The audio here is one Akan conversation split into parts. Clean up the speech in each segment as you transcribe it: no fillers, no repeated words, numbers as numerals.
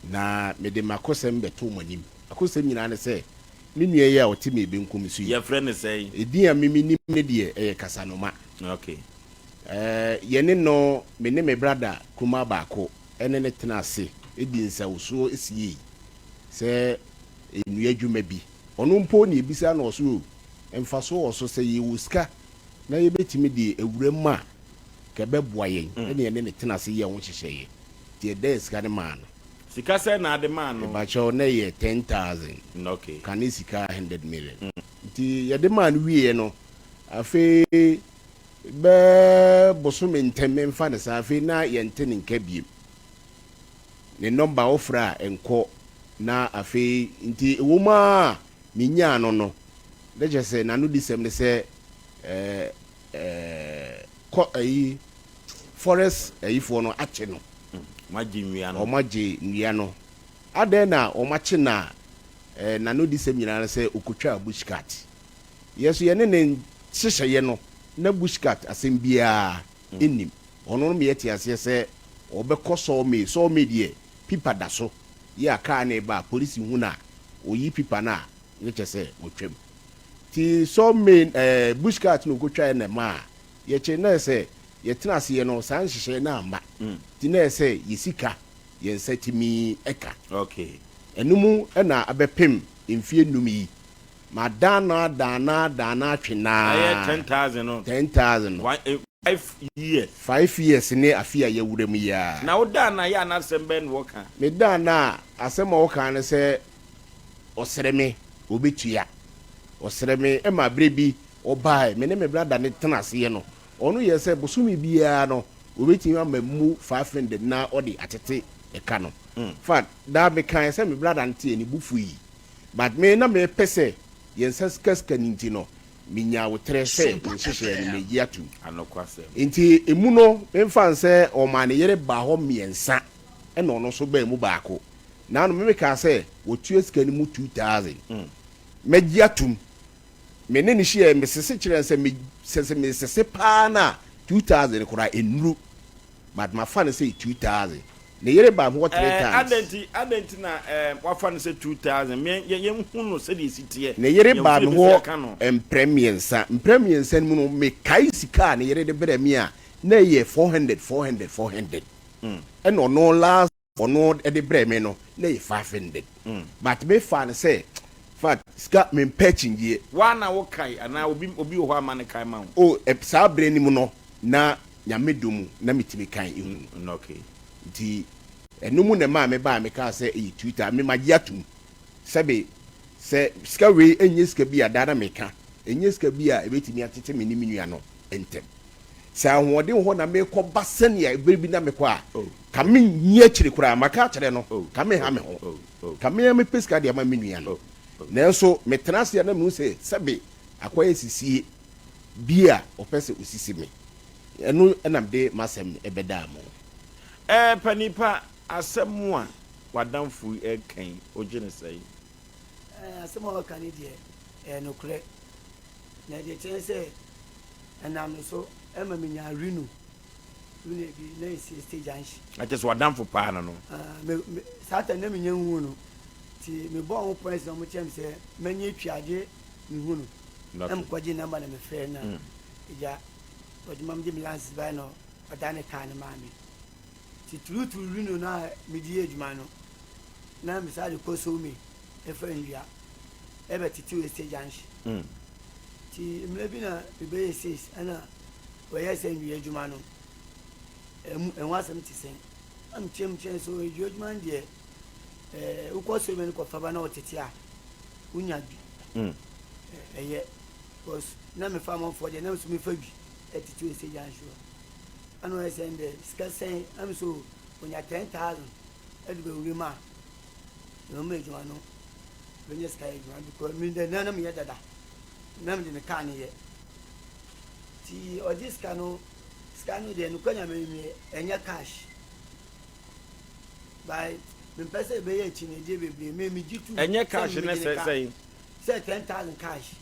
Na mede m'akosɛm bɛto mo anim. Akosɛm nyinaa ne sɛ, me nua yi a ɔte me benkum so yi. Yɛfrɛ no sɛn? Edin a me menim no deɛ, ɛyɛ Kasanoma. Okay. Ɛɛ, yɛne no, me ne me brada kumaa baako ne no tena ase di nsawsoɔ siei sɛ nnua adwuma bi. Ɔno mpo na yɛbisaa no ɔse o, mfasoɔ wɔ so sɛ yɛwɔ sika na yɛbɛtumi de awura mu a, nka ɛbɛboa yɛn. Ɛna yɛne no tena ase yɛɛ ho nhyehyɛeɛ. Nti yɛdaa sika no maa no. Sika sɛn na ade maa no? Mepakyɛw, na ɛyɛ 10,000. Okay. Kane sika 100 million. Nti yɛde maa no wieɛ no, afei bɛɛ bosome ntɛm, memfa no saa, afei na yɛnte ne nka biem. Ne nɔmba wofrɛ a ɛnkɔ na afei nti ɛwɔ mu a menyaa no, na kyerɛ sɛ n'ano di sɛm ne sɛ ɛɛ ɛɛ kɔ ayi forest ayifoɔ no akye no. Wɔagye nnua no. Wɔn agye nnua no. Adɛn na wɔn akye na n'ano di sɛm nyinaa no sɛ okotwa bush cut. Yɛ so yɛne ne nhyehyɛeɛ no na bush cut asɛm biara nnim. Ɔno no meyɛ te aseɛ sɛ ɔbɛkɔ sawmill. Sawmill deɛ, pipa da so yɛ a kaa ne ba a polisi hu no a, oyi pipa no a, ne kyɛ sɛ wɔtwam. Nti sawmill bush cut na okotwaeɛ na ɛma a yɛkyɛ na sɛ yɛtena aseɛ no, saa nhyehyɛeɛ no amma. Nti na sɛ yɛ sika yɛn nsa tumi ɛka. Ɛno mu ɛna abɛpem mfie 5 yi. Ma dan na dan na dan na atwe naa. Ɛyɛ 10,000 no. 10,000 no. One, 5 years. 5 years ne afe a yɛwura mu yi a. Na wodaa na yɛ anasɛm bɛn na wɔka? Me dan na asɛm a wɔka ne sɛ ɔsrɛ me obɛtua. Ɔsrɛ me ɛma berɛ bi ɔbae, me ne me brada ne tena aseɛ no, ɔno yɛ sɛ bosome biara no obɛtumi ama mu 500 na ɔde atete ɛka no. Fact, daa mekae sɛ me brada no teɛ ne bu fui, but me na mepɛ sɛ yɛn nsa sikasika no nti no, menya wotrɛ sɛ nhyehyɛeɛ no megye atom. Anokwasɛm. Nti emu no, memfa sɛ ɔma ne yere baa hɔ mmiɛnsa, ɛna ɔno nso baa mu baako. Na no memekaa sɛ wɔtua sika no mu 2000, mɛgye atom. Me ne ne hyia, mesese kyerɛ sɛ me sɛ mesese paa no a, 2000 koraa ɛnnuru, but mafa no sɛ 2000. Ne yere baa hɔ three times. Adɛn nti na wafa no sɛ 2000? Yɛnhu no sɛdeɛ ɛsi teɛ. Ne yere baa me Yɛmfiri hɔ bɛsi aka no. mprɛ 3. Mprɛ 3 no mu no, mekae sika a ne yere de brɛ me a, na ɛyɛ 400, 400, 400. Ɛna ɔno last ɔno de brɛ me no na ɛyɛ 500, but mefa no sɛ fact sika mempɛ akyinyeɛ. Waa na wokae anaa obi wɔ hɔ ama ne kae ma wo? O saa berɛ no mu no na Nyame dɔ mu na metumi kan ehu no. Nti ɛno mu na ɛmaa me baa mekaa sɛ ɛyɛ Twitter. Me magye atom sɛbe sɛ sika wei ɛnyɛ sika bi a daa na meka, ɛnyɛ sika bi a ɛbɛtumi atete me ne me nua no ntɛm. Sɛ ahoɔden wɔ hɔ na mekɔ ba sɛnea ɛberɛ bi na mekɔ a, ka menyi akyire koraa maka akyerɛ no, ka meha me ho, ka mea mepɛ sika de ama me nua no. Nanso metena ase a na mehu sɛ sɛbe akɔyɛ sisie bi a ɔpɛ sɛ osisi me. Ɛno ɛnam de m'asɛm ɛbɛdaa mu. Panipa, asɛm a w'adamfo yi ɛka yi, ogye ne sɛe? Asɛm a ɔka ne deɛ ɛyɛ nokorɛ, na ɛdeɛ kyerɛ sɛ ɛnam no so ɛma menya Rhino bi na ɛsi Estate Junction. Akyɛ sɛ w'adamfo paa no. Me saa time na menya nhu no, nti mebɔɔ ho points na ɔmo kyerɛ me sɛ mɛnyɛ twiagye mehu no na mekɔgye number na mefrɛ na agya ɔde ma mede me license bae na ɔda ne kaa no maa me. Nti turuturu Rhino no a mede yɛ adwuma no na mesaa de kɔ Some ɛfa nnua ɛbɛtetew Estate Junction. Nti mmerɛ bi na mebɛyɛ sales, ɛna wɔyɛ sɛ nnua adwuma no ɛmu ɛho asɛm te sɛn, na mekyerɛ mu kyerɛ sɛ nnua adwuma no deɛ, wokɔ Some no kɔfa ba na wɔtete a wonya bi. Ɛyɛ because na mefa amanfoɔ deɛ na nso mefa bi ɛtete Estate Junction hɔ. Ɛna ɔyɛ sɛ ndɛ sika sɛn ɛm so onya 10,000 ɛde bɛwura mu a na ɔma adwuma no bɛnya sika yɛ adwuma, because me dɛ na meyɛ dada na mede me kaa no yɛ. Nti ɔgye sika no, sika no deɛ nokwa Nyame nie, ɛnyɛ cash by mempɛ sɛ ɛbɛyɛ akyinnyegye bebree. Me megye tu. Ɛnyɛ cash ne sɛ sɛn? Sɛ 10,000 cash.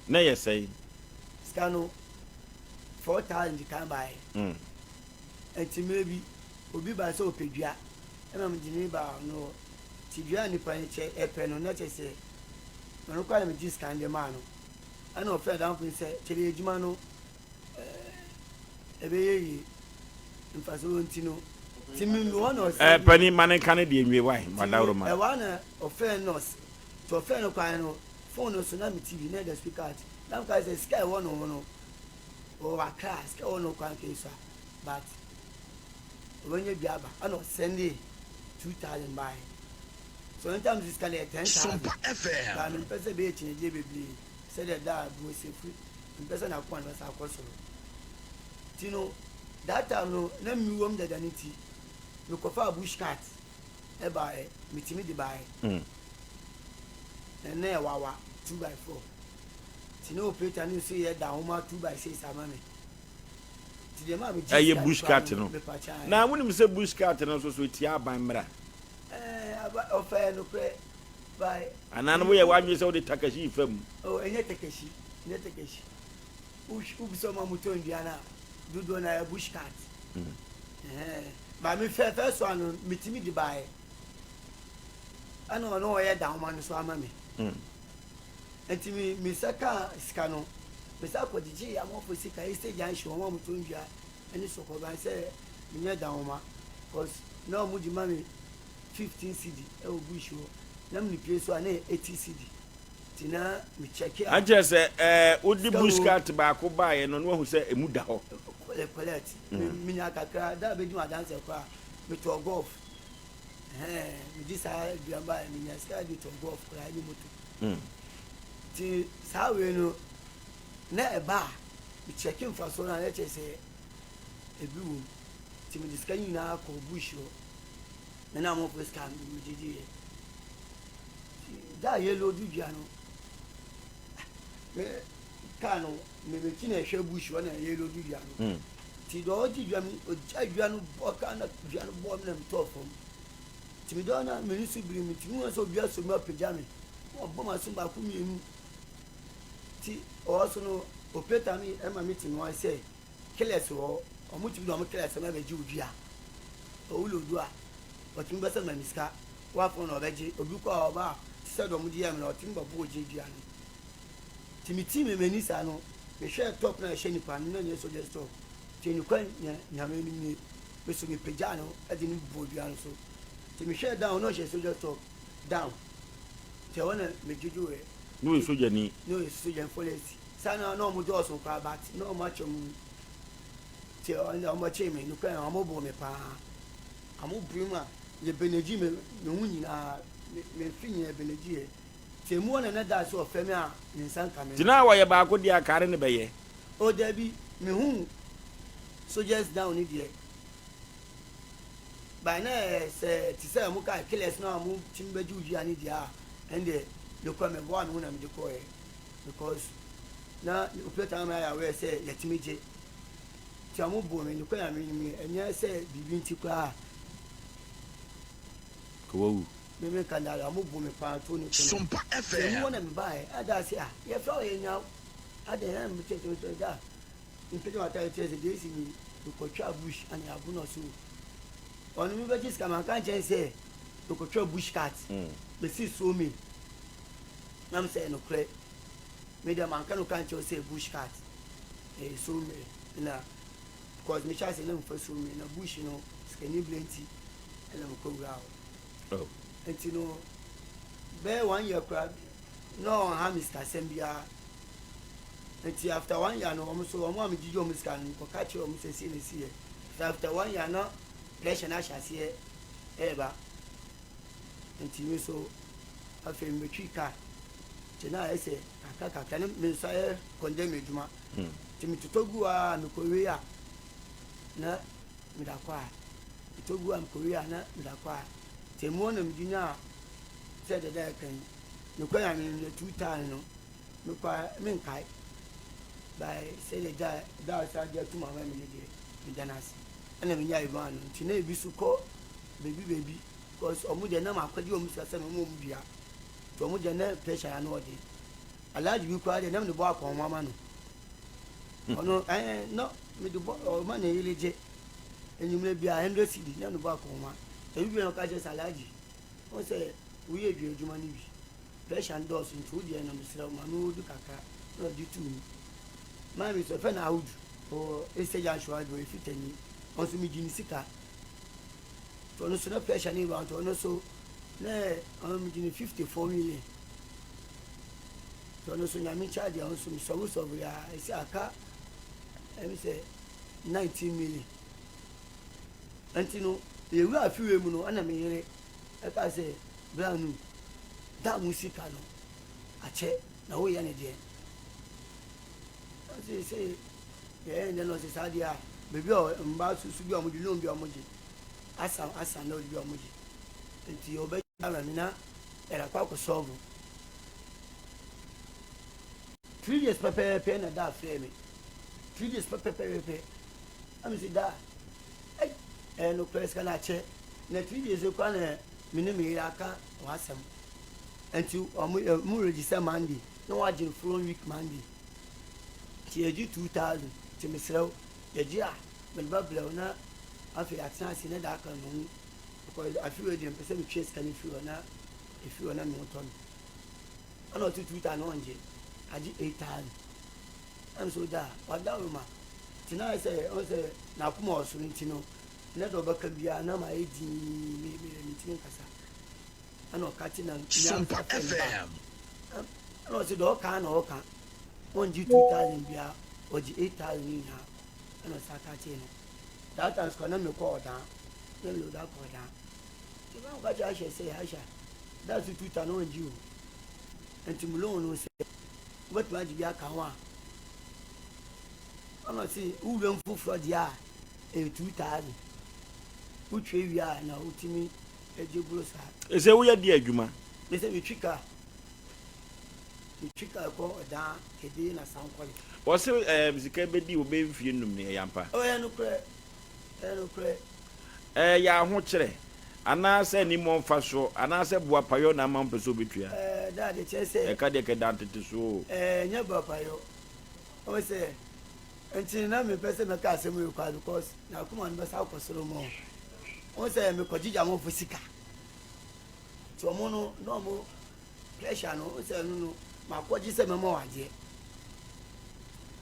Na ɛyɛ sɛn? Sika no 4000 di kan baeɛ. Nti mmerɛ bi Obi baa sɛ ɔpɛ dua ɛma mede ne baa ɔno hɔ. Nti dua a nipa no kyɛ ɛpɛ no na kyerɛ sɛ ɔno koraa na megye sika no de maa no. Ɛna ɔfrɛɛ adamfo no sɛ kyɛre adwuma no ɛbɛyɛ yie mfasoɔ nti no nti me hɔ na ɔsɛ Ɛɛ panin ma ne nka ne deɛ nwie wae wadaworo ma. Ɛwɔ na ɔfrɛɛ nurse nti ɔfrɛɛ no kwan no phone no so na me TV na ɛda speaker ate na meka sɛ sika ɛwɔ ne ho no ɔwɔ Accra sika ɛwɔ ne ho kwan kɛsua but ɔbɛnya bi aba ɛna ɔsɛnde 2000 baeɛ so ɛno tam sika no yɛ 10,000 but mempɛ sɛ ɛbɛyɛ kyinagyeɛ bebree sɛdeɛ da a buosefiri mempɛ sɛ n'akoma no bɛsa akɔ soro nti no that time no na mewom dada no nti mekɔfaa bush cart ɛbaeɛ metumi de baeɛ na na ɛwawa 2 by 4 nti na operator no nso yɛ da homa 2 by 6 ama me. Ɛyɛ bush cut no. Na wonim sɛ bush cut no nso so etia aban mmara? Anaa no woyɛ w'adwene sɛ wode takashi fa mu? Oh, ɛnyɛ takashi, ɛnyɛ takashi. Wobisa ɔma motɔ nnua no a, dodoɔ no ayɛ bush cut. Ba me fɛfɛ so ano, metumi de baeɛ. Ɛna ɔno ɔyɛ dahoma no so ama me. Enti me me nsa kaa sika no, me san kɔgyegyee amanfoɔ sika, Easter Junction, wɔn a wɔtɔn dua ne sɔkɔban sɛ menyɛ danwoma cause na wɔn de ma me 15 cedi wɔ bush hɔ, na me pie so a na ɛyɛ 80 cedi, nti na me check a. Akyerɛ sɛ ɛɛ wode bush cart baako baeɛ no na wahu sɛ emu da hɔ. Collect, me menya kakra, da a bɛdi m'adanseɛ koraa metɔɔ golf, ɛhɛn, megye saa aduan baeɛ menya sika de tɔɔ golf koraa ne moto. Nti saa wei no na ɛba a mekyɛke mfasoɔ no a na kyerɛ sɛ ebi wɔ mu. Nti mede sika nyinaa kɔ bush hɔ. Me na amanfoɔ sika megyegyeeɛ. Nti da a yɛlodu dua no, me kaa no me m'akyi na ɛhwɛ bush hɔ na yɛlodu dua no. Nti deɛ ɔgye dua no, ɔgya dua no bɔ kaa na dua no bɔɔ me na metɔɔ fam. Nti me dɔɔ na m'ani so biri me nti mehu sɛ obi asɔ mu apagya me na wabɔ m'aso baako mmienu nti ɔwɔ so no operator no ɛma me te no sɛ killers wɔ hɔ ɔmo tumi de ɔmo killers no abɛgye wo dua ɔwo lodu a ɔtumi bɛsɛ ma me sika wafo na ɔbɛgye obi kɔ a ɔba a te sɛ deɛ ɔmo de yɛ me na ɔtumi bɛbɔ ogye dua no nti me tii me m'ani saa no mehwɛɛ top na ɛhyɛ nipa no na nyɛ soldiers top nti nokwa nyame anim nie Me so mepagyaa no de no bɔɔ dua no so. Nti mehwɛɛ down na ɔhyɛ soldier top down. Nti ɛhɔ na medwodwoeɛ. Na ɔyɛ sogyani. Na ɔyɛ sogyani forest. Saa na na ɔmo dɔɔso koraa but na ɔmo akyɛ ɔmo mu. Nti ɔmo kyee me nokorɛ na ɔmo boo me paa. Ɔmo bui mu a yɛ benegyi me me ho nyinaa me me mfe nyinaa benegyi yɛ. Nti emu hɔ na na da sɛ ɔfrɛ me a ne nsa nka me Nti no. na wɔyɛ baako deɛ a kare no bɛyɛ. Oh dabi mehuu soldiers down no deɛ by na ɛyɛ sɛ te sɛ ɔmo kaa killers no a ɔmo tumi bɛgye wo dua no deɛ a ɛndeɛ mekɔ meboa me ho na mede kɔɛ because na operator ama yɛ aware sɛ yɛtumi gye nti ɔmo boo me nokɔ na menim ɛnyɛ sɛ biribi nti koraa Ka wawu. Me me nka dada ɔmo bo me paa tuo no to no Sompa nti emu FM. hɔ na mebaeɛ ada ase a yɛfrɛ wo yɛnya wo adɛn na mekyerɛ sɛ da Mepagya m'atare kyerɛ sɛ deɛ esi nie, mekɔtwaa bush ana yɛabo no so. Ɔno me bɛgye sika manka nkyɛn sɛ mekɔtwaa bush cut. Mesi so me na me sɛ nokorɛ. Me deɛ manka no ka nkyɛn sɛ bush cut. Ɛyɛ so me na because mehyɛ ase na mefa so me na bush no sikani berɛ nti ɛna mekɔ wura hɔ. Oh. Nti no bɛyɛ one year koraa na ɔnha me sikasɛm biara. Nti after one year no wɔn nso wɔn a megyegye wɔn sika no mekɔka kyerɛ wɔn sɛ sei na esi yɛ. Nti after one year na pressure no ahyɛ aseɛ ɛreba. Nti me nso afei mebɛtwi car. Nti na ayɛ sɛ kakra kakra ne me nso ayɛ condemn adwuma. Nti metotɔ gu a mekɔwie a na meda kɔ a. Metɔ gu a mekɔwie a na meda kɔ a. Nti emu hɔ na mede nyaa sɛ dada ɛka yi. Mekɔ yɛ a menyɛ 2,000 no. Me koraa menkae by sɛdeɛ da da a ɔsan de atum ama me no deɛ meda no ase ɛna menya Ivan no nti na ebi so kɔ baabi baabi because ɔmo deɛ na makɔgye ɔmo sika sɛ mema ɔmo dua nti ɔmo deɛ na pressure ano ɔden alhaji bi koraa deɛ na mede bɔ akɔnho ama no ɔno ɛɛ na mede bɔ ɔma ne yere gye. Enyimmerɛ biara 100 cedi na mebɔ akɔnhoma. Ebi bi na ɔka kyerɛ sɛ Alhaji, wohu sɛ woyɛ adwuma adwuma no bi, pressure no dɔɔso nti wo deɛ no mesrɛ wo ma me wodu kakra na ɔgye too mu. Maa mi nso ɛfɛ na Audu ɔwɔ Easter Junction hɔ ɔyɛ fitani, ɔno nso megye ne sika. Nti ɔno nso na pressure no reba nti ɔno nso na ɔno megye ne 54 million. Nti ɔno nso nyame nkyɛ adeɛ ɔno nso mesɔbo sɔbo yɛ a ɛsɛ aka ɛmi sɛ 19 million. Nti no yɛwura afe wei mu no ɛna me yere ɛka sɛ bra nu da mu sika no akyɛ na woyɛ ne deɛ ɔse sɛ yɛyɛ ne deɛ na ɔse saa deɛ a baabi a mmaa susu bi a wɔgye loan bi a wɔgye asan asan loan bi a wɔgye nti ɔbɛgye ama me na yɛde akɔ akɔ sɔɔvo 3 days pɛpɛɛpɛ na da afrɛ me 3 days pɛpɛpɛpɛ na mesi da ei ɛyɛ nokorɛ sika no akyɛ na 3 days koraa na me ne me yere aka ho asɛm nti ɔmo mo register Monday na wagye no following week Monday nti yɛgye 2000 nti mesrɛ wo yɛgye a mede bɛbrɛ wo na afei atena ase na da aka no ho because afi wei deɛ mpɛ sɛ metwe sika no firi hɔ na ɛfiri hɔ na me ho tɔ me ɛna ɔte 2000 ɔngye agye 8000 ɛna so da wada wo ma nti na ayɛ sɛ ɔn sɛ n'akoma wɔ soro nti no na deɛ ɔbɛka biara na ma ayɛ dinn me me mentumi nkasa ɛna ɔka te na Sompa FM. Ɛna ɔsɛ deɛ ɔka na ɔka ɔngye 2000 biara ɔgye 8000 ne nyinaa ɛna ɔsa ka kyerɛ no that time sika na mekɔ ɔdan na mede ɔda kɔ ɔdan nti na ɔka kyerɛ ahyɛ sɛ ahyɛ that's 2000 ɔngye o nti mu loan no sɛ wobɛtumi agye bi aka ho a ɛna ɔse wo wuram foforɔ deɛ a ɛyɛ 2000 wotwe wie a na wotumi gye boro saa. Ɛsɛ woyɛ deɛ adwuma. Me sɛ metwi kaa metwi kaa kɔ ɔdan kede na sankɔle. Wɔse ɛɛm sika bɛdi wo bɛyɛ mfie num ni ɛyɛ ampa? Oh ɛyɛ nokorɛ ɛyɛ nokorɛ. Ɛyɛ ahokyerɛ anaa sɛ animɔ mfasoɔ anaa sɛ boapayɔ na ama wopɛ sɛ wobɛtua? Ɛɛ daa deɛ kyerɛ sɛ. Ɛka deɛ kɛda ntetesoɔ o. Ɛɛ nyɛ boapayɔ Wohu sɛ, nti na mempɛ sɛ mɛka asɛm wei koraa because n'akoma no bɛsa akɔ soro mɔ. Wohu sɛ mekɔgyegye amanfoɔ sika. Nti ɔmo no, na ɔmo pressure no, wohu sɛ ɛno no, makɔgye sɛ mɛma wɔ adeɛ.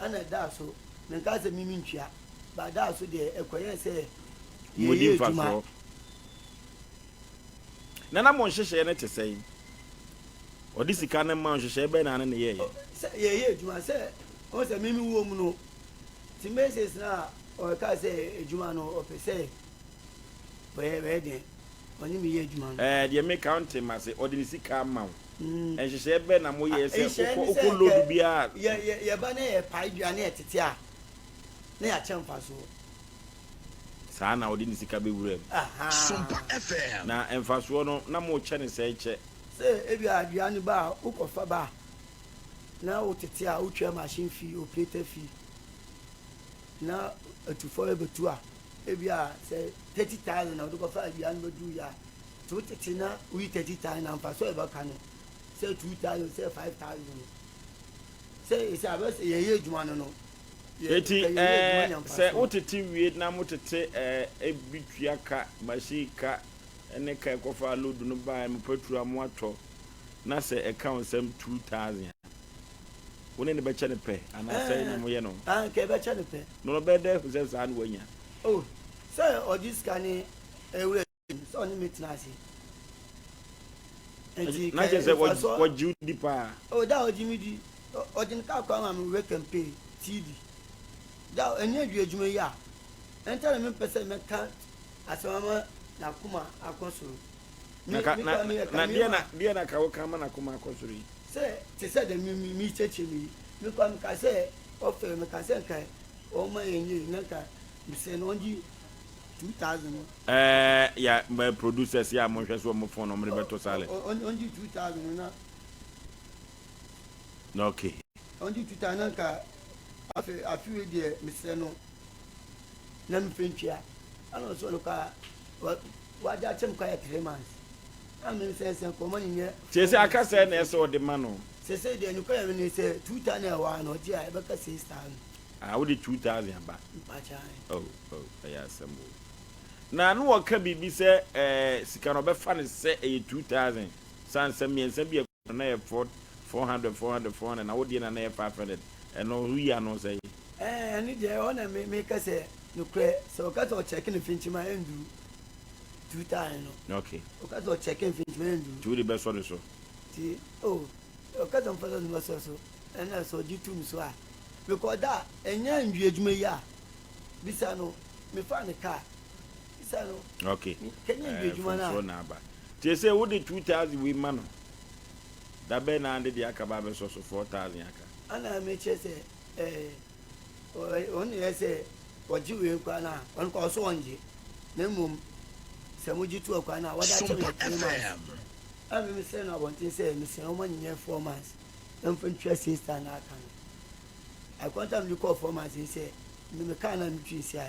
Ɛna ɛdaa so, menka sɛ mimi ntua, but ɛdaa so deɛ ɛkɔyɛɛ sɛ Modi yɛyɛ adwuma. mfasoɔ. Na na mo nhyehyɛeɛ no te sɛn? Ɔde sika no ma wo, nhyehyɛe bɛn na ne no yɛeɛ? Sɛ yɛyɛ adwuma sɛ ɔhu sɛ mimi wɔ mu no nti Moses no a ɔka sɛ adwuma no ɔpɛ sɛ ɔyɛ ɔyɛ dɛn ɔne me yɛ adwuma no. Ɛɛ deɛ meka wo nte mase, ɔde ne sika ama wo. Mm. Nhyehyɛe bɛn na moyɛɛ sɛ Nhyehyɛe wokɔ ne wokɔ sɛ load kɛ biara? yɛ yɛ yɛba na yɛpae dua na yɛtete a na yɛakyɛ mfasoɔ. Saa na ɔde ne sika bɛwura mu. Ahaa. Sompa FM. Na mfasoɔ no na mokyɛ no sɛɛ kyɛ? Sɛ ebia dua no ba a, wokɔfa ba a, na wotete a, wotua machine fee, operator fee, na atufoɔ bɛtu a, ebia sɛ 30,000 na wode kɔfa dua no bɛduru yɛ a, nti wotete na woyi 30,000 na mfasoɔ a ɛbɛka no, sɛ 2,000 sɛ 5,000 no, sɛ ɛsɛ abɛ sɛ yɛyɛ adwuma no no, yɛ Eti yɛyɛ adwuma ɛɛ nya sɛ mfasoɔ. wotete wie na motete ɛɛ ebi tua ka, machine ka, ne ka ɛkɔfaa load no baeɛ mo patrol a moatɔ na sɛ ɛka wo nsam 2000 a wo ne no bɛkyɛ no pɛ anaa sɛn na moyɛ no? Ɛɛ nka ɛbɛkyɛ no pɛ. Na ɔbɛyɛ dɛ ahu sɛ saa na wanya? Oh sɛ ɔgye sika ne ɛwura mu sɛ ɔne me tena ase nti Na kyerɛ sɛ mfasoɔ wɔgye wo di paa. Oh da a ɔgye me di ɔgye ne kaa koraa ma me wɛ campaign TD da ɛnyɛ adwuma adwuma yi a ɛnta na mempɛ sɛ mɛka Asɛm ama n'akoma akɔ soro. Na ka, na, na deɛ na, deɛ na ka woka ama n'akoma akɔ soro yi? Sɛ, te sɛ deɛ me, me, mekyerɛkyerɛ mu yi, me koraa meka sɛ, ɔfɛ, meka sɛ nka ɔmma yɛn yie, na nka mesrɛ no ɔngye 2000 no. Ɛɛ, ya, mɛ producers yi a monhwɛ so wɔn phone na wɔde bɛto silent. Ɔ, ɔ, ɔngye 2000 no na. Na okay. Ɔngye 2000 na nka afe, afe wei deɛ mesrɛ no. Na me fɛ ntua ɛna ɔsɛ ɔno koraa wagye akyɛ me koraa yɛ 3 months na me nsɛ nsɛ nkɔmɔ ne nyɛ. Kyerɛ sɛ aka sɛ na ɛsɛ ɔde ma no. Sɛsɛ deɛ nokora yɛ ne sɛ 2000 ɛwɔ ha na ɔgye a ɛbɛka 6000. Ah, wode 2000 aba. Mpakyɛ. Oh, oh, ɛyɛ asɛm o. Na na wɔka biribi sɛ ɛɛ sika no ɔbɛfa no sɛ ɛyɛ 2000 san sɛ mmiɛnsa bi a ɛkɔ no na ɛyɛ 4 400 400 400 na wo deɛ na na ɛyɛ 500 ɛno woyi ano sɛ. Ɛɛ ɛno deɛ ɛhɔ na me meka sɛ nokorɛ sɛ ɔka sɛ ɔkyɛke no mfinkyim a ɛnduru 2000 no. Okay. Ɔka sɛ ɔkyɛke mfinkyim a ɛnduru. Nti wode bɛsɔ ne so. Nti oh ɔka sɛ mfa sɔ so mɛsɔ so ɛna sɛ ɔgye tum so a because da a ɛnyɛ nwie adwuma yi a bisa no mefaa ne car bisa no. Okay. Kɛnyɛ nwie adwuma no a. Mfomsoɔ na aba. Nti ɛsɛ wode 2000 wei ma no da bɛn na ade deɛ aka ba abɛsɔ so 4000 aka. Ɛna mekyerɛ sɛ ɛɛ ɔno yɛ sɛ ɔgye wei koraa no a ɔno koraa ɔso ɔngye na mmom sɛ mogye to koraa no a wɔde akyɛ me 3 months. Ɛna me mesrɛ no abɔnten sɛ mesrɛ wɔma no nyɛ 4 months na mfa ntua 6,000 na aka no. Akwanta mede kɔɔ 4 months yi sɛ me me kaa na metwi si a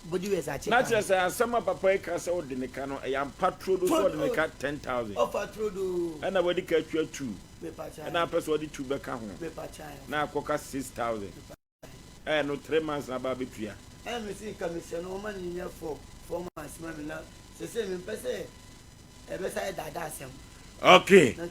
body wears akye Na kaa kyerɛ no. sɛ asɛm a papa yi ka sɛ wode ne ka no ɛyɛ ampa turodo sɛ ɔde ne ka 10,000. Ɔfa turodo. Ɛna wadi ka atua two. Mepa kyɛw. Ɛna apɛ sɛ ɔde two bɛka ho. Mepa kyɛw. Na akɔka 6000. Ɛyɛ no 3 months na aba abɛtua. Ɛna me si nka mesrɛ no ɔma no nyɛ 4 months ma me na sɛsɛ mempɛ sɛ ɛbɛsa yɛ daadaa asɛm. Okay. Na.